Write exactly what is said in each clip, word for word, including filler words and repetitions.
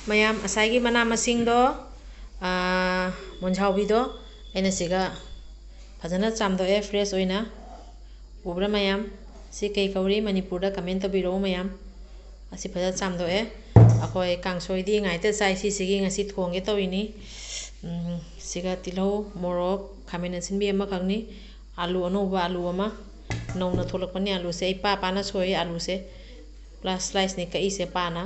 ꯃꯌꯥꯝ, ꯉꯁꯥꯏꯒꯤ ꯃꯅꯥ ꯃꯁꯤꯡꯗꯣ, ꯑꯥ, ꯃꯣꯟꯖꯥꯎꯕꯤꯗꯣ ꯑꯩꯅ ꯁꯤꯒ ꯐꯖꯅ ꯆꯥꯝꯊꯣꯛꯑꯦ, fresh ꯑꯣꯏꯅ꯫ ꯎꯕ꯭ꯔꯥ ꯃꯌꯥꯝ? ꯁꯤ ꯀꯩ ꯀꯧꯔꯤ ꯃꯅꯤꯄꯨꯔꯗ? Comment ꯇꯧꯕꯤꯔꯛꯎ ꯃꯌꯥꯝ꯫ ꯑꯁꯤ ꯐꯖꯅ ꯆꯥꯝꯊꯣꯛꯑꯦ꯫ ꯑꯩꯈꯣꯏ ꯀꯥꯡꯁꯣꯏꯗꯤ ꯉꯥꯏꯇ ꯆꯥꯏ, ꯁꯤꯁꯤꯒꯤ ꯉꯁꯤ ꯊꯣꯡꯒꯦ ꯇꯧꯔꯤꯅꯤ꯫ ꯎꯝ, ꯁꯤꯒ ꯇꯤꯜꯍꯧ, ꯃꯣꯔꯣꯛ, ꯈꯥꯃꯦꯟ ꯑꯁꯤꯟꯕꯤ ꯑꯃꯈꯛꯅꯤ꯫ ꯑꯥꯂꯨ ꯑꯅꯧꯕ, ꯑꯥꯂꯨ ꯑꯃ ꯅꯧꯅ ꯊꯣꯛꯂꯛꯄꯅꯤ꯫ ꯑꯥꯂꯨꯁꯦ ꯑꯩ ꯄꯥ ꯄꯥꯅ ꯁꯣꯏ, ꯑꯥꯂꯨꯁꯦ plus slice ꯅꯤ ꯀꯛꯏꯁꯦ ꯄꯥꯅ꯫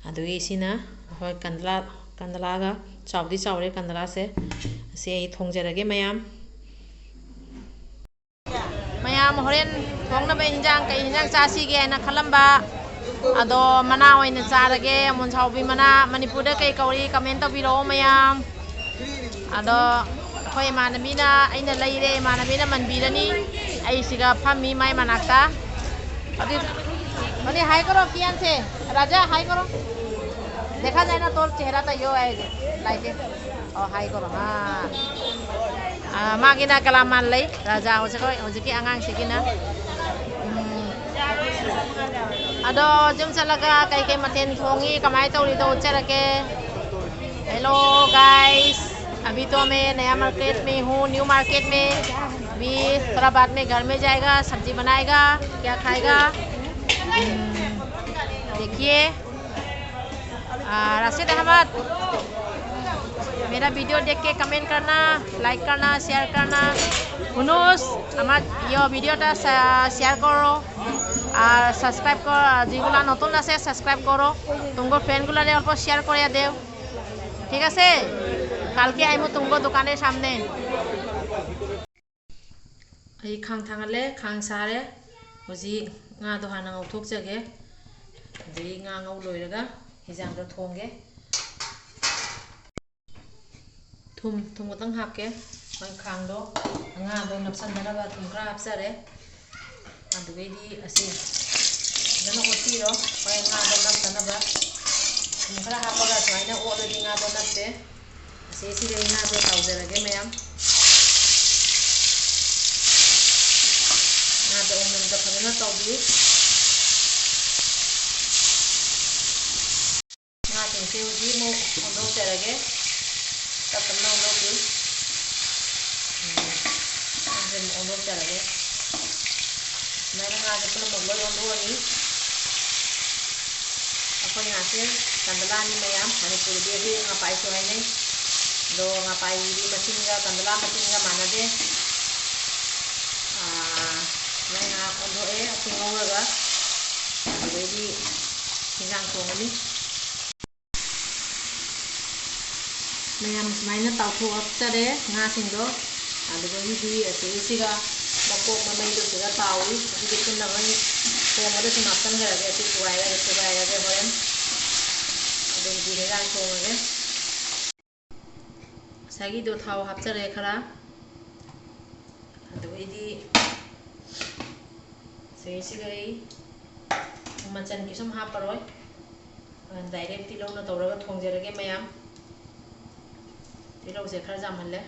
ꯑꯗꯨꯒꯤ ꯁꯤꯅ ꯑꯩꯈꯣꯏ ꯀꯟꯗꯂꯥ, ꯀꯟꯗꯂꯥꯒ ꯆꯥꯎꯗꯤ ꯆꯥꯎꯔꯦ ꯀꯟꯗꯂꯥꯁꯦ꯫ ꯑꯁꯤ ꯑꯩ ꯊꯣꯡꯖꯔꯒꯦ ꯃꯌꯥꯝ꯫ ꯃꯌꯥꯝ ꯍꯣꯔꯦꯟ ꯊꯣꯡꯅꯕ ꯏꯟꯖꯥꯡ, ꯀꯩ ꯏꯟꯖꯥꯡ ꯆꯥꯁꯤꯒꯦ ꯍꯥꯏꯅ ꯈꯜꯂꯝꯕ, ꯑꯗꯣ ꯃꯅꯥ ꯑꯣꯏꯅ ꯆꯥꯔꯒꯦ꯫ ꯃꯣꯟꯁꯥꯎꯕꯤ ꯃꯅꯥ ꯃꯅꯤꯄꯨꯔꯗ ꯀꯩ ꯀꯧꯔꯤ? Comment ꯇꯧꯕꯤꯔꯛꯑꯣ ꯃꯌꯥꯝ꯫ ꯑꯗꯣ ꯑꯩꯈꯣꯏ ꯏꯃꯥꯟꯅꯕꯤꯅ ꯑꯩꯅ ꯂꯩꯔꯦ, ꯏꯃꯥꯟꯅꯕꯤꯅ ꯃꯟꯕꯤꯔꯅꯤ꯫ ꯑꯩ ꯁꯤꯒ ꯐꯝꯃꯤ ꯃꯥꯏ ꯃꯅꯥꯛꯇ꯫ ꯑꯗꯨ, ꯑꯗꯨ hi ꯀꯧꯔꯣ ꯀꯤꯌꯥꯟꯁꯦ꯫ ꯔꯥꯖꯥ hi ꯀꯧꯔꯣ꯫ देखा जाए ना तो चेहरा तो यो है, लाइट है। ꯑꯣ, hi ꯀꯧꯔꯣ꯫ ꯑꯥ꯫ ꯑꯥ, ꯃꯥꯒꯤꯅ ꯀꯂꯥꯃꯥꯟ ꯂꯩ, ꯔꯥꯖꯥ ꯍꯧꯖꯤꯛ, ꯍꯧꯖꯤꯛꯀꯤ ꯑꯉꯥꯡꯁꯤꯒꯤꯅ꯫ ꯎꯝ꯫ ꯑꯗꯣ ꯌꯨꯝ ꯆꯠꯂꯒ ꯀꯩꯀꯩ ꯃꯊꯦꯜ ꯊꯣꯡꯉꯤ, ꯀꯃꯥꯏꯅ ꯇꯧꯔꯤꯗꯣ ꯎꯠꯆꯔꯛꯀꯦ꯫ Hello guys, अभी तो मैं नया मार्केट में हूँ, न्यू मार्केट में। अभी थोड़ा बाद में घर में जाएगा, सब्जी बनाएगा, क्या खाएगा। हम्म, देखिए, आ, राशिद अहमद, मेरा वीडियो देख के comment करना, like करना, share करना। हुनुस, हमार यो वीडियो टा सा-, share करो, আর subscribe কর, যেগুলা নতুন আছে subscribe করো, তুমগো friend গুলারে অল্প share করে দেও, ঠিক আছে? কালকে আইমু তুমগো দোকানের সামনে। ꯑꯩ ꯈꯥꯡ ꯊꯥꯡꯒꯠꯂꯦ, ꯈꯥꯡ ꯁꯥꯔꯦ꯫ ꯍꯧꯖꯤꯛ ꯉꯥꯗꯣ ꯍꯥꯟꯅ ꯉꯧꯊꯣꯛꯆꯒꯦ꯫ ꯑꯗꯒꯤ ꯉꯥ ꯉꯧ ꯂꯣꯏꯔꯒ ꯍꯤꯟꯖꯥꯡꯗꯣ ꯊꯣꯡꯒꯦ꯫ ꯊꯨꯝ, ꯊꯨꯝ ꯈꯛꯇꯪ ꯍꯥꯞꯀꯦ꯫ ꯍꯣꯏ, ꯈꯥꯡꯗꯣ, ꯉꯥꯗꯣ ꯅꯞꯁꯟꯗꯅꯕ ꯊꯨꯝ ꯈꯔ ꯍꯥꯞꯆꯔꯦ꯫ ꯑꯗꯨꯗꯩꯗꯤ ꯑꯁꯤ ꯐꯖꯅ ꯑꯣꯠꯄꯤꯔꯣ꯫ ꯍꯣꯔꯦꯟ ꯉꯥꯗꯣ ꯅꯞꯇꯅꯕ ꯊꯨꯝ ꯈꯔ ꯍꯥꯞꯄꯒ ꯁꯨꯃꯥꯏꯅ ꯑꯣꯠꯂꯗꯤ ꯉꯥꯗꯣ ꯅꯞꯇꯦ꯫ ꯑꯁꯤ ꯁꯤꯗ ꯉꯥꯗꯣ ꯇꯥꯎꯖꯔꯒꯦ ꯃꯌꯥꯝ꯫ ꯉꯥꯗꯣ ꯑꯃꯨꯛꯇ ꯐꯖꯅ ꯇꯥꯎꯕꯤꯌꯨ꯫ ꯉꯥ ꯁꯤꯡꯁꯦ ꯍꯧꯖꯤꯛ ꯑꯃꯨꯛ ꯑꯣꯟꯊꯣꯛꯆꯔꯒꯦ꯫ ꯇꯞ ꯇꯞꯅ ꯑꯣꯟꯊꯣꯛꯄꯤꯌꯨ꯫ ꯎꯝ, ꯁꯤꯡꯁꯦ ꯑꯃꯨꯛ ꯑꯣꯟꯊꯣꯛꯆꯔꯒꯦ꯫ ꯁꯨꯃꯥꯏꯅ ꯉꯥꯁꯦ ꯄꯨꯝꯅꯃꯛ ꯂꯣꯏ ꯑꯣꯟꯊꯣꯛꯑꯅꯤ꯫ ꯑꯩꯈꯣꯏ ꯉꯥꯁꯦ ꯀꯟꯗꯂꯥꯅꯤ ꯃꯌꯥꯝ, ꯃꯅꯤꯄꯨꯔꯗꯤ ꯑꯩꯈꯣꯏ ꯉꯥꯄꯥꯏꯁꯨ ꯍꯥꯏꯅꯩ꯫ ꯑꯗꯣ ꯉꯥꯄꯥꯏꯒꯤ ꯃꯆꯤꯟꯒ ꯀꯟꯗꯂꯥ ꯃꯆꯤꯟꯒ ꯃꯥꯟꯅꯗꯦ꯫ ꯑꯥ, ꯁꯨꯃꯥꯏꯅ ꯉꯥꯏꯍꯥꯛ ꯑꯣꯟꯊꯣꯛꯑꯦ, ꯑꯁꯤ ꯉꯧꯔꯒ ꯑꯗꯨꯗꯩꯗꯤ ꯍꯤꯟꯖꯥꯡ ꯊꯣꯡꯉꯅꯤ꯫ ꯃꯌꯥꯝ ꯁꯨꯃꯥꯏꯅ ꯇꯥꯎꯊꯣꯛꯆꯔꯦ ꯉꯥꯁꯤꯡꯗꯣ꯫ ꯑꯗꯨꯗꯒꯤꯗꯤ ꯑꯁꯤꯒꯤꯁꯤꯒ ꯃꯀꯣꯛ ꯃꯃꯩꯗꯨꯁꯤꯒ ꯇꯥꯎꯏ꯫ ꯑꯁꯤꯗꯤ ꯄꯨꯟꯅ ꯍꯣꯔꯦꯟ ꯊꯣꯡꯕꯗ ꯁꯨꯝ ꯍꯥꯞꯆꯤꯟꯈ꯭ꯔꯒꯦ꯫ ꯑꯁꯤ ꯁꯨꯒꯥꯏꯔꯒ, ꯁꯨꯒꯥꯏꯔꯒꯦ ꯍꯣꯔꯦꯟ꯫ ꯑꯗꯨꯗꯤ ꯍꯤꯟꯖꯥꯡ ꯊꯣꯡꯉꯒꯦ꯫ ꯉꯁꯥꯏꯒꯤꯗꯣ ꯊꯥꯎ ꯍꯥꯞꯆꯔꯦ ꯈꯔ꯫ ꯑꯗꯨꯗꯩꯗꯤ ꯁꯤꯒꯤꯁꯤꯒ ꯑꯩ ꯃꯆꯟ ꯀꯩꯁꯨꯝ ꯍꯥꯞꯄꯔꯣꯏ꯫ Direct ꯇꯤꯜꯍꯧꯅ ꯇꯧꯔꯒ ꯊꯣꯡꯖꯔꯒꯦ ꯃꯌꯥꯝ꯫ ꯇꯤꯜꯍꯧꯁꯦ ꯈꯔ ꯌꯥꯝꯍꯜꯂꯦ꯫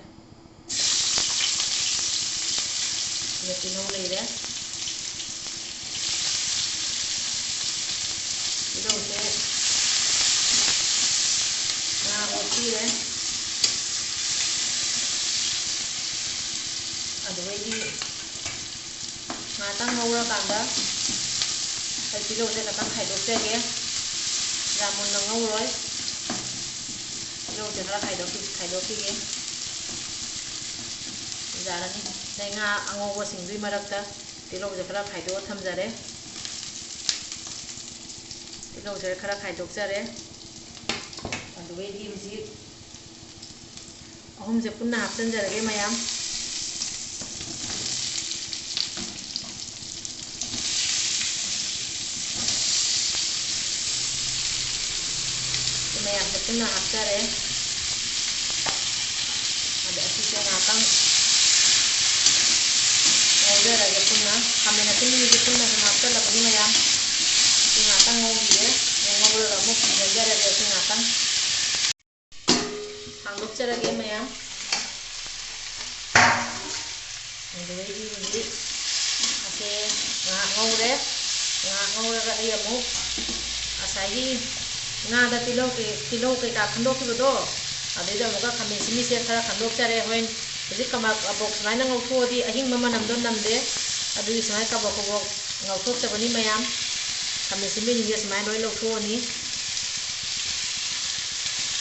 ꯁꯤꯗ ꯇꯤꯜꯍꯧ ꯂꯩꯔꯦ꯫ ꯇꯤꯜꯍꯧꯁꯦ ꯉꯥ ꯑꯣꯠꯄꯤꯔꯦ꯫ ꯑꯗꯨꯗꯩꯗꯤ ꯉꯥꯛꯇꯪ ꯉꯧꯔꯀꯥꯟꯗ ꯑꯩ ꯇꯤꯜꯍꯧꯁꯦ ꯈꯤꯇꯪ ꯈꯥꯏꯗꯣꯛꯆꯒꯦ꯫ ꯌꯥꯝ ꯃꯨꯟꯅ ꯉꯧꯔꯣꯏ꯫ ꯇꯤꯜꯍꯧꯁꯦ ꯈꯔ ꯈꯥꯏꯗꯣꯛꯈꯤ-, ꯈꯥꯏꯗꯣꯛꯈꯤꯒꯦ꯫ ꯌꯥꯔꯅꯤ꯫ ꯑꯗꯩ ꯉꯥ ꯑꯉꯧꯕꯁꯤꯡꯗꯨꯒꯤ ꯃꯔꯛꯇ ꯇꯤꯜꯍꯧꯁꯦ ꯈꯔ ꯈꯥꯏꯗꯣꯛꯑ ꯊꯝꯖꯔꯦ꯫ ꯇꯤꯜꯍꯧꯁꯦ ꯈꯔ ꯈꯥꯏꯗꯣꯛꯆꯔꯦ꯫ ꯑꯗꯨꯗꯩꯗꯤ ꯍꯧꯖꯤꯛ ꯑꯍꯨꯝꯁꯦ ꯄꯨꯟꯅ ꯍꯥꯞꯆꯤꯟꯖꯔꯒꯦ ꯃꯌꯥꯝ꯫ ꯁꯤ ꯃꯌꯥꯝꯁꯦ ꯄꯨꯟꯅ ꯍꯥꯞꯆꯔꯦ꯫ ꯑꯗ ꯑꯁꯤꯁꯦ ꯉꯥꯛꯇꯪ ꯉꯧꯖꯔꯒꯦ ꯄꯨꯟꯅ꯫ ꯈꯥꯃꯦꯟ ꯑꯁꯤꯟꯕꯤꯁꯦ ꯄꯨꯟꯅ ꯁꯨꯝ ꯍꯥꯞꯆꯜꯂꯕꯅꯤ ꯃꯌꯥꯝ꯫ ꯁꯤ ꯉꯥꯛꯇꯪ ꯉꯧꯈꯤꯒꯦ꯫ ꯉꯧꯔꯒ ꯑꯃꯨꯛ ꯌꯩꯖꯔꯒꯦ ꯁꯤ ꯉꯥꯛꯇꯪ꯫ ꯍꯥꯡꯗꯣꯛꯆꯔꯒꯦ ꯃꯌꯥꯝ꯫ ꯑꯗꯨꯗꯩꯗꯤ ꯍꯧꯖꯤꯛ ꯑꯁꯦ ꯉꯥꯏꯍꯥꯛ ꯉꯧꯔꯦ꯫ ꯉꯥꯏꯍꯥꯛ ꯉꯧꯔꯒ ꯑꯩ ꯑꯃꯨꯛ ꯉꯁꯥꯏꯒꯤ ꯉꯥꯗ ꯇꯤꯜꯍꯧ ꯀꯩ-, ꯇꯤꯜꯍꯧ ꯀꯩꯀꯥ ꯈꯟꯗꯣꯛꯈꯤꯕꯗꯣ, ꯑꯗꯩꯗ ꯑꯃꯨꯛꯀ ꯈꯥꯃꯦꯟ ꯑꯁꯤꯟꯕꯤꯁꯦ ꯈꯔ ꯈꯟꯗꯣꯛꯆꯔꯦ꯫ ꯍꯣꯔꯦꯟ ꯍꯧꯖꯤꯛ ꯀꯕꯥꯛ ꯀꯕꯣꯛ ꯁꯨꯃꯥꯏꯅ ꯉꯧꯊꯣꯛꯑꯗꯤ ꯑꯍꯤꯡꯕ ꯃꯅꯝꯗꯣ ꯅꯝꯗꯦ, ꯑꯗꯨꯒꯤ ꯁꯨꯃꯥꯏꯅ ꯀꯕꯣꯛ ꯀꯕꯣꯛ ꯉꯧꯊꯣꯛꯆꯕꯅꯤ ꯃꯌꯥꯝ꯫ ꯈꯥꯃꯦꯟ ꯑꯁꯤꯟꯕꯤꯁꯤꯡꯁꯦ ꯁꯨꯃꯥꯏꯅ ꯂꯣꯏ ꯂꯧꯊꯣꯛꯑꯅꯤ꯫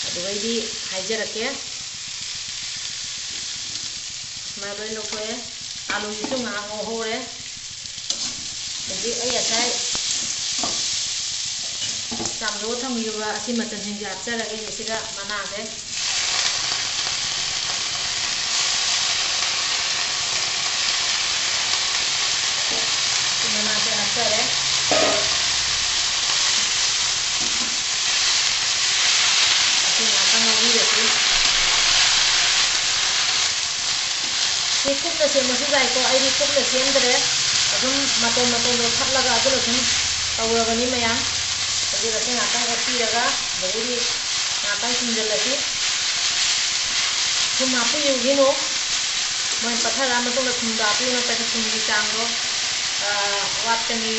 ꯑꯗꯨꯒꯩꯗꯤ ꯍꯥꯏꯖꯔꯛꯀꯦ꯫ ꯁꯨꯃꯥꯏꯅ ꯂꯣꯏ ꯂꯧꯊꯣꯛꯑꯦ꯫ ꯑꯥꯂꯨꯁꯤꯁꯨ ꯉꯥꯏꯍꯥꯛ ꯉꯧꯍꯧꯔꯦ꯫ ꯍꯧꯖꯤꯛ ꯑꯩ ꯉꯁꯥꯏ ꯆꯥꯝꯊꯣꯛꯑ ꯊꯝꯈꯤꯕ ꯑꯁꯤ ꯃꯆꯜꯁꯤꯡꯁꯦ ꯍꯥꯞꯆꯔꯒꯦ ꯁꯤꯗ ꯃꯅꯥꯁꯦ꯫ ꯁꯤ ꯃꯅꯥꯁꯦ ꯍꯥꯞꯆꯔꯦ꯫ ꯑꯁꯤ ꯉꯥꯛꯇꯪ ꯉꯧꯕꯤꯔꯁꯤ꯫ ꯁꯤ ꯀꯨꯞꯅ ꯁꯦꯝꯃꯁꯨ ꯌꯥꯏꯀꯣ, ꯑꯩꯗꯤ ꯀꯨꯞꯅ ꯁꯦꯝꯗ꯭ꯔꯦ꯫ ꯑꯗꯨꯝ ꯃꯇꯣꯟ ꯃꯇꯣꯟꯗꯣ ꯊꯠꯂꯒ ꯑꯗꯨꯅ ꯁꯨꯝ ꯇꯧꯔꯕꯅꯤ ꯃꯌꯥꯝ꯫ ꯍꯧꯖꯤꯛ ꯑꯁꯤ ꯉꯥꯛꯇꯪ ꯑꯣꯠꯄꯤꯔꯒ ꯑꯗꯒꯤꯗꯤ ꯉꯥꯛꯇꯪ ꯊꯨꯝꯖꯤꯜꯂꯁꯤ꯫ ꯊꯨꯝ ꯍꯥꯞꯄꯤꯔꯨꯒꯤꯅꯨ꯫ ꯃꯣꯏ ꯄꯠꯊꯔꯛꯑ ꯃꯇꯨꯡꯗ ꯊꯨꯝꯗꯣ ꯍꯥꯞꯄꯤꯌꯨ, ꯅꯠꯇ꯭ꯔꯗꯤ ꯊꯨꯝꯒꯤ ꯆꯥꯡꯗꯣ, ꯑ, ꯋꯥꯠꯀꯅꯤ꯫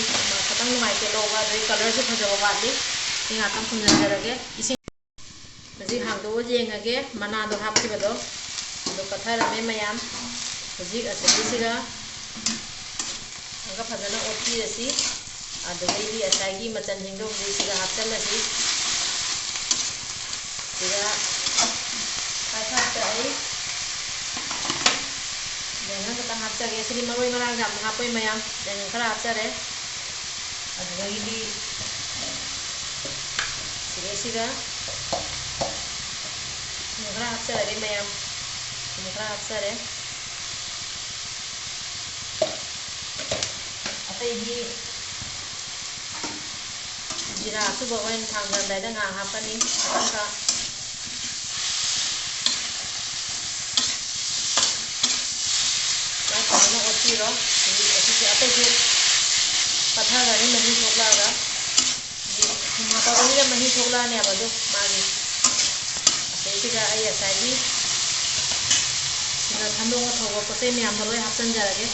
ꯈꯤꯇꯪ ꯅꯨꯡꯉꯥꯏꯇꯦ ꯂꯧꯕ, ꯑꯗꯩ ꯀꯂꯔꯁꯨ ꯐꯖꯕ ꯋꯥꯠꯂꯤ꯫ ꯁꯤ ꯉꯥꯛꯇꯪ ꯊꯨꯝꯖꯤꯟꯖꯔꯒꯦ꯫ ꯏꯁꯤꯡ ꯍꯧꯖꯤꯛ ꯍꯥꯡꯗꯣꯛꯑ ꯌꯦꯡꯉꯒꯦ ꯃꯅꯥꯗꯣ ꯍꯥꯞꯈꯤꯕꯗꯣ꯫ ꯑꯗꯨ ꯄꯠꯊꯔꯝꯃꯦ ꯃꯌꯥꯝ꯫ ꯍꯧꯖꯤꯛ ꯑꯁꯤꯒꯤꯁꯤꯒ ꯑꯃꯨꯛꯀ ꯐꯖꯅ ꯑꯣꯠꯄꯤꯔꯁꯤ꯫ ꯑꯗꯨꯗꯩꯗꯤ ꯉꯁꯥꯏꯒꯤ ꯃꯆꯜꯁꯤꯡꯗꯣ ꯍꯧꯖꯤꯛ ꯁꯤꯗ ꯍꯥꯞꯆꯤꯜꯂꯁꯤ꯫ ꯁꯤꯗ ꯈꯔ ꯈꯔ ꯍꯥꯞꯆꯔꯦ꯫ ꯌꯥꯏꯉꯪ ꯈꯛꯇꯪ ꯍꯥꯞꯆꯒꯦ꯫ ꯁꯤꯗꯤ ꯃꯔꯣꯏ ꯃꯔꯥꯡ ꯌꯥꯝꯅ ꯍꯥꯞꯄꯣꯏ ꯃꯌꯥꯝ꯫ ꯌꯥꯏꯉꯪ ꯈꯔ ꯍꯥꯞꯆꯔꯦ꯫ ꯑꯗꯨꯗꯒꯤꯗꯤ ꯁꯤꯗꯩꯁꯤꯗ ꯊꯨꯝ ꯈꯔ ꯍꯥꯞꯆꯔꯒꯦ ꯃꯌꯥꯝ꯫ ꯊꯨꯝ ꯈꯔ ꯍꯥꯞꯆꯔꯦ꯫ ꯑꯇꯩꯗꯤ ꯖꯤꯔꯥ ꯑꯁꯨꯕ ꯍꯣꯔꯦꯟ ꯊꯥꯡꯗꯔꯝꯗꯥꯏꯗ ꯉꯥꯏꯍꯥꯛ ꯍꯥꯞꯄꯅꯤ꯫ ꯑꯗꯨꯒ ꯁꯨꯃꯥꯏꯅ ꯐꯖꯅ ꯑꯣꯠꯄꯤꯔꯣ꯫ ꯍꯧꯖꯤꯛ ꯑꯁꯤꯁꯦ ꯑꯇꯩꯁꯨ ꯄꯠꯊꯈ꯭ꯔꯅꯤ ꯃꯍꯤ ꯊꯣꯛꯂꯛꯑꯒ꯫ ꯍꯧꯖꯤꯛ ꯊꯨꯝ ꯍꯥꯞꯄꯕꯅꯤꯅ ꯃꯍꯤ ꯊꯣꯛꯂꯛꯑꯅꯦꯕ ꯑꯗꯨ ꯃꯥꯒꯤ꯫ ꯑꯁꯤꯁꯤꯗ ꯑꯩ ꯉꯁꯥꯏꯒꯤ ꯁꯤꯗ ꯈꯟꯗꯣꯛ ꯊꯧꯕ ꯄꯣꯠ ꯆꯩ ꯃꯌꯥꯝꯗꯣ ꯂꯣꯏ ꯍꯥꯞꯆꯤꯟꯖꯔꯒꯦ꯫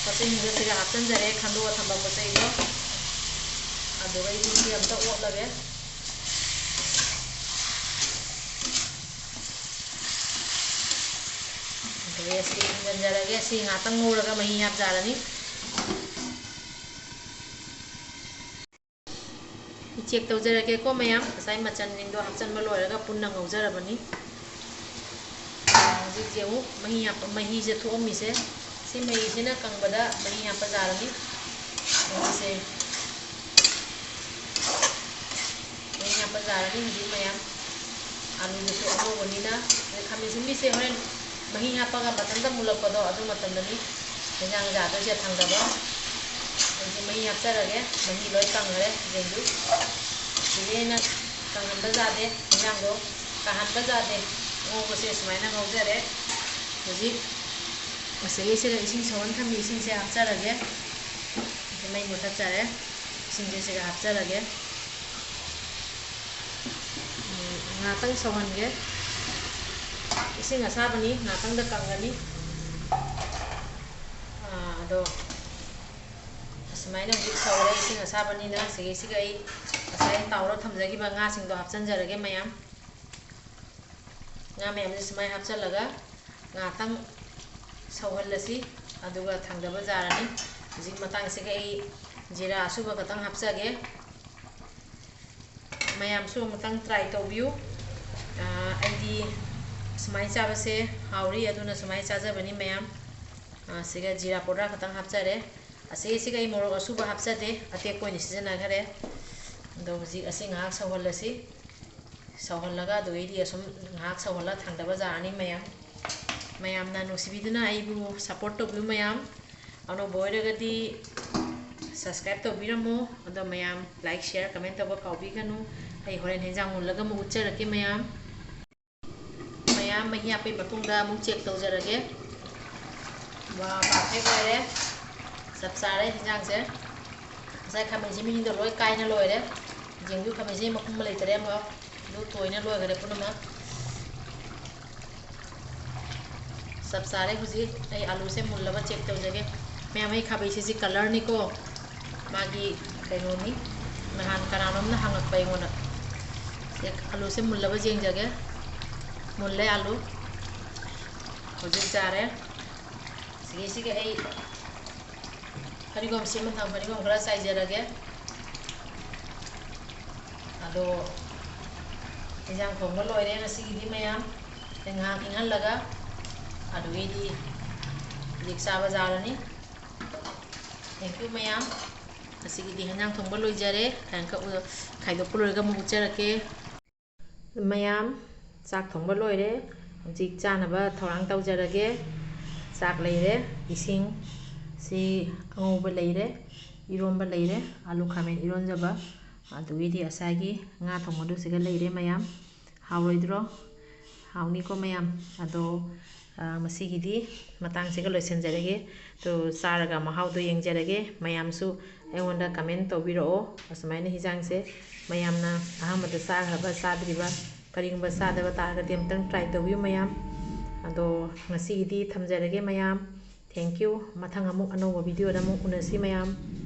ꯃꯆꯩꯁꯤꯡꯗꯣ ꯁꯤꯗ ꯍꯥꯞꯆꯤꯟꯖꯔꯦ, ꯈꯟꯗꯣꯛꯑ ꯊꯝꯕ ꯃꯆꯩꯗꯣ꯫ ꯑꯗꯨꯒ ꯑꯩꯗꯤ ꯁꯤ ꯑꯝꯇ ꯑꯣꯠꯂꯒꯦ꯫ ꯑꯗꯨꯒ ꯁꯤ ꯊꯝꯖꯤꯟꯖꯔꯒꯦ꯫ ꯁꯤ ꯉꯥꯛꯇꯪ ꯉꯧꯔꯒ ꯃꯍꯤ ꯍꯥꯞꯆꯔꯅꯤ꯫ ꯆꯦꯛ ꯇꯧꯖꯔꯒꯦꯀꯣ ꯃꯌꯥꯝ꯫ ꯉꯁꯥꯏ ꯃꯆꯜꯁꯤꯡꯗꯣ ꯍꯥꯞꯆꯤꯟꯕ ꯂꯣꯏꯔꯒ ꯄꯨꯟꯅ ꯉꯧꯖꯔꯕꯅꯤ꯫ ꯍꯧꯖꯤꯛꯁꯦ ꯑꯃꯨꯛ ꯃꯍꯤ ꯍꯥꯞꯄ, ꯃꯍꯤꯁꯦ ꯊꯣꯛꯑꯝꯃꯤꯁꯦ, ꯁꯤ ꯃꯍꯤꯁꯤꯅ ꯀꯪꯕꯗ ꯃꯍꯤ ꯍꯥꯞꯄ ꯌꯥꯔꯅꯤ꯫ ꯃꯍꯤꯁꯦ ꯃꯍꯤ ꯍꯥꯞꯄ ꯌꯥꯔꯅꯤ ꯍꯧꯖꯤꯛ ꯃꯌꯥꯝ꯫ ꯑꯂꯨꯗꯨꯁꯨ ꯑꯉꯧꯕꯅꯤꯅ꯫ ꯑꯗꯩ ꯈꯥꯃꯦꯟ ꯑꯁꯤꯟꯕꯤꯁꯦ ꯍꯣꯔꯦꯟ ꯃꯍꯤ ꯍꯥꯞꯄꯒ ꯃꯊꯟꯇ ꯃꯨꯜꯂꯛꯄꯗꯣ ꯑꯗꯨ ꯃꯇꯝꯗꯅꯤ ꯌꯦꯟꯖꯥꯡ ꯌꯥꯗꯣꯏꯁꯦ ꯊꯥꯡꯗꯕ꯫ ꯍꯧꯖꯤꯛ ꯃꯍꯤ ꯍꯥꯞꯆꯔꯒꯦ꯫ ꯃꯍꯤ ꯂꯣꯏ ꯀꯪꯈ꯭ꯔꯦ ꯌꯦꯡꯕꯤꯌꯨ꯫ ꯁꯤꯗꯤ ꯑꯩꯅ ꯀꯪꯍꯟꯕ ꯌꯥꯗꯦ, ꯌꯦꯟꯖꯥꯡꯗꯣ ꯀꯥꯍꯟꯕ ꯌꯥꯗꯦ꯫ ꯉꯧꯕꯁꯦ ꯁꯨꯃꯥꯏꯅ ꯉꯧꯖꯔꯦ꯫ ꯍꯧꯖꯤꯛ ꯉꯁꯥꯏꯒꯤ ꯁꯤꯗ ꯏꯁꯤꯡ ꯁꯧꯍꯟ ꯊꯝꯃꯤ, ꯏꯁꯤꯡꯁꯦ ꯍꯥꯞꯆꯔꯒꯦ꯫ ꯃꯩ ꯃꯨꯊꯠꯆꯔꯦ꯫ ꯏꯁꯤꯡꯁꯦ ꯁꯤꯗ ꯍꯥꯞꯆꯔꯒꯦ꯫ ꯎꯝ, ꯉꯥꯏꯍꯥꯛꯇꯪ ꯁꯧꯍꯟꯒꯦ꯫ ꯏꯁꯤꯡ ꯑꯁꯥꯕꯅꯤ, ꯉꯥꯏꯍꯥꯛꯇꯪꯗ ꯀꯪꯒꯅꯤ꯫ ꯑꯥ, ꯑꯗꯣ ꯑꯁꯨꯃꯥꯏꯅ ꯍꯧꯖꯤꯛ ꯁꯧꯔꯦ, ꯏꯁꯤꯡ ꯑꯁꯥꯕꯅꯤꯅ꯫ ꯁꯤꯒꯤꯁꯤꯒ ꯑꯩ ꯉꯁꯥꯏ ꯇꯥꯎꯔ ꯊꯝꯖꯈꯤꯕ ꯉꯥꯁꯤꯡꯗꯣ ꯍꯥꯞꯆꯤꯟꯖꯔꯒꯦ ꯃꯌꯥꯝ꯫ ꯉꯥ ꯃꯌꯥꯝꯁꯦ ꯁꯨꯃꯥꯏꯅ ꯍꯥꯞꯆꯤꯜꯂꯒ ꯉꯥꯏꯍꯥꯛꯇꯪ ꯁꯧꯍꯜꯂꯁꯤ, ꯑꯗꯨꯒ ꯊꯥꯡꯗꯕ ꯌꯥꯔꯅꯤ꯫ ꯍꯧꯖꯤꯛ ꯃꯇꯥꯡꯁꯤꯒ ꯑꯩ ꯖꯤꯔꯥ ꯑꯁꯨꯕ ꯈꯛꯇꯪ ꯍꯥꯞꯆꯒꯦ꯫ ꯃꯌꯥꯝꯁꯨ ꯑꯃꯨꯛꯇꯪ try ꯇꯧꯕꯤꯌꯨ꯫ ꯑꯥ, ꯑꯩꯗꯤ ꯁꯨꯃꯥꯏꯅ ꯆꯥꯕꯁꯦ ꯍꯥꯎꯔꯤ, ꯑꯗꯨꯅ ꯁꯨꯃꯥꯏꯅ ꯆꯥꯖꯕꯅꯤ ꯃꯌꯥꯝ꯫ ꯑꯥ, ꯁꯤꯒ ꯖꯤꯔꯥ powder ꯈꯛꯇꯪ ꯍꯥꯞꯆꯔꯦ꯫ ꯑꯁꯤꯒꯤꯁꯤꯒ ꯑꯩ ꯃꯣꯔꯣꯛ ꯑꯁꯨꯕ ꯍꯥꯞꯆꯗꯦ, ꯑꯇꯦꯛꯄ ꯑꯣꯏꯅ ꯁꯤꯖꯤꯟꯅꯈꯔꯦ꯫ ꯑꯗꯣ ꯍꯧꯖꯤꯛ ꯑꯁꯤ ꯉꯥꯏꯍꯥꯛ ꯁꯧꯍꯜꯂꯁꯤ꯫ ꯁꯧꯍꯜꯂꯒ ꯑꯗꯨꯗꯩꯗꯤ ꯑꯁꯨꯝ ꯉꯥꯏꯍꯥꯛ ꯁꯧꯍꯜꯂ ꯊꯥꯡꯗꯕ ꯌꯥꯔꯅꯤ ꯃꯌꯥꯝ꯫ ꯃꯌꯥꯝꯅ ꯅꯨꯡꯁꯤꯕꯤꯗꯨꯅ ꯑꯩꯕꯨ support ꯇꯧꯕꯤꯌꯨ ꯃꯌꯥꯝ꯫ ꯑꯅꯧꯕ ꯑꯣꯏꯔꯒꯗꯤ subscribe ꯇꯧꯕꯤꯔꯝꯃꯣ꯫ ꯑꯗꯣ ꯃꯌꯥꯝ like, share, comment ꯇꯧꯕ ꯀꯥꯎꯕꯤꯒꯅꯨ꯫ ꯑꯩ ꯍꯣꯔꯦꯟ ꯍꯦꯟꯖꯥꯡ ꯃꯨꯜꯂꯒ ꯑꯃꯨꯛ ꯎꯠꯆꯔꯛꯀꯦ ꯃꯌꯥꯝ꯫ ꯃꯌꯥꯝ ꯃꯍꯤ ꯍꯥꯞꯄꯒꯤ ꯃꯇꯨꯡꯗ ꯑꯃꯨꯛ check ꯇꯧꯖꯔꯒꯦ꯫ ꯋꯥ, perfect ꯑꯣꯏꯔꯦ꯫ ꯆꯞ ꯆꯥꯔꯦ ꯍꯦꯟꯖꯥꯡꯁꯦ꯫ ꯉꯁꯥꯏ ꯈꯥꯃꯦꯟ ꯑꯁꯤꯟꯕꯤꯁꯤꯡꯗꯣ ꯂꯣꯏ ꯀꯥꯏꯅ ꯂꯣꯏꯔꯦ꯫ ꯌꯦꯡꯕꯤꯌꯨ, ꯈꯥꯃꯦꯟ ꯑꯁꯤꯟꯕꯤ ꯃꯈꯨꯝ ꯑꯃ ꯂꯩꯇꯔꯦ ꯑꯃꯐꯥꯎ꯫ ꯑꯗꯨ ꯇꯣꯏꯅ ꯂꯣꯏꯈꯔꯦ ꯄꯨꯝꯅꯃꯛ꯫ ꯆꯞ ꯆꯥꯔꯦ꯫ ꯍꯧꯖꯤꯛ ꯑꯩ ꯑꯂꯨꯁꯦ ꯃꯨꯜꯂꯕ check ꯇꯧꯖꯒꯦ꯫ ꯃꯌꯥꯝ, ꯑꯩ ꯈꯥꯕꯩꯁꯤꯁꯤ ꯀꯂꯔꯅꯤꯀꯣ, ꯃꯥꯒꯤ ꯀꯩꯅꯣꯅꯤ꯫ ꯅꯍꯥꯟ ꯀꯅꯥꯅꯣꯝꯅ ꯍꯪꯉꯛꯄ ꯑꯩꯉꯣꯟꯗ꯫ ꯁꯦ, ꯑꯂꯨꯁꯦ ꯃꯨꯜꯂꯕ ꯌꯦꯡꯖꯒꯦ꯫ ꯃꯨꯜꯂꯦ ꯑꯂꯨ꯫ ꯍꯧꯖꯤꯛ ꯆꯥꯔꯦ꯫ ꯁꯤꯒꯤꯁꯤꯒ ꯑꯩ ꯐꯗꯤꯒꯣꯝ ꯁꯦꯝꯃ ꯊꯝ-, ꯐꯗꯤꯒꯣꯝ ꯈꯔ ꯆꯥꯏꯖꯔꯒꯦ꯫ ꯑꯗꯣ ꯏꯟꯖꯥꯡ ꯊꯣꯡꯕ ꯂꯣꯏꯔꯦ ꯉꯁꯤꯒꯤꯗꯤ ꯃꯌꯥꯝ꯫ ꯉꯥꯏꯍꯥꯛ ꯏꯪꯍꯜꯂꯒ ꯑꯗꯨꯒꯤꯗꯤ ꯍꯧꯖꯤꯛ ꯆꯥꯕ ꯌꯥꯔꯅꯤ꯫ Thank you ꯃꯌꯥꯝ꯫ ꯉꯁꯤꯒꯤꯗꯤ ꯍꯦꯟꯖꯥꯡ ꯊꯣꯡꯕ ꯂꯣꯏꯖꯔꯦ꯫ ꯈꯥꯏꯗꯣꯛꯄ ꯂꯣꯏꯔꯒ ꯑꯃꯨꯛ ꯎꯠꯆꯔꯛꯀꯦ꯫ ꯃꯌꯥꯝ, ꯆꯥꯛ ꯊꯣꯡꯕ ꯂꯣꯏꯔꯦ꯫ ꯍꯧꯖꯤꯛ ꯆꯥꯅꯕ ꯊꯧꯔꯥꯡ ꯇꯧꯖꯔꯒꯦ꯫ ꯆꯥꯛ ꯂꯩꯔꯦ, ꯏꯁꯤꯡ ꯁꯤ ꯑꯉꯧꯕ ꯂꯩꯔꯦ, ꯏꯔꯣꯝꯕ ꯂꯩꯔꯦ, ꯑꯂꯨ ꯈꯥꯃꯦꯟ ꯏꯔꯣꯟꯖꯕ꯫ ꯑꯗꯨꯒꯤꯗꯤ ꯉꯁꯥꯏꯒꯤ ꯉꯥ ꯊꯣꯡꯕꯗꯨ ꯁꯤꯒ ꯂꯩꯔꯦ ꯃꯌꯥꯝ꯫ ꯍꯥꯎꯔꯣꯏꯗ꯭ꯔꯣ? ꯍꯥꯎꯅꯤꯀꯣ ꯃꯌꯥꯝ꯫ ꯑꯗꯣ, ꯑ, ꯃꯁꯤꯒꯤꯗꯤ ꯃꯇꯥꯡꯁꯤꯒ ꯂꯣꯏꯁꯤꯟꯖꯔꯒꯦ꯫ ꯑꯗꯣ ꯆꯥꯔꯒ ꯃꯍꯥꯎꯗꯣ ꯌꯦꯡꯖꯔꯒꯦ꯫ ꯃꯌꯥꯝꯁꯨ ꯑꯩꯉꯣꯟꯗ comment ꯇꯧꯕꯤꯔꯛꯑꯣ꯫ ꯑꯁꯨꯃꯥꯏꯅ ꯍꯤꯟꯖꯥꯡꯁꯦ ꯃꯌꯥꯝꯅ ꯑꯍꯥꯟꯕꯗ ꯆꯥꯈ꯭ꯔꯕ, ꯆꯥꯗ꯭ꯔꯤꯕ, ꯀꯔꯤꯒꯨꯝꯕ ꯆꯥꯗꯕ ꯇꯥꯔꯒꯗꯤ ꯑꯝꯇꯪ try ꯇꯧꯕꯤꯌꯨ ꯃꯌꯥꯝ꯫ ꯑꯗꯣ ꯉꯁꯤꯒꯤꯗꯤ ꯊꯝꯖꯔꯒꯦ ꯃꯌꯥꯝ꯫ Thank you꯫ ꯃꯊꯪ ꯑꯃꯨꯛ ꯑꯅꯧꯕ video ꯗ ꯑꯃꯨꯛ ꯎꯅꯁꯤ ꯃꯌꯥꯝ꯫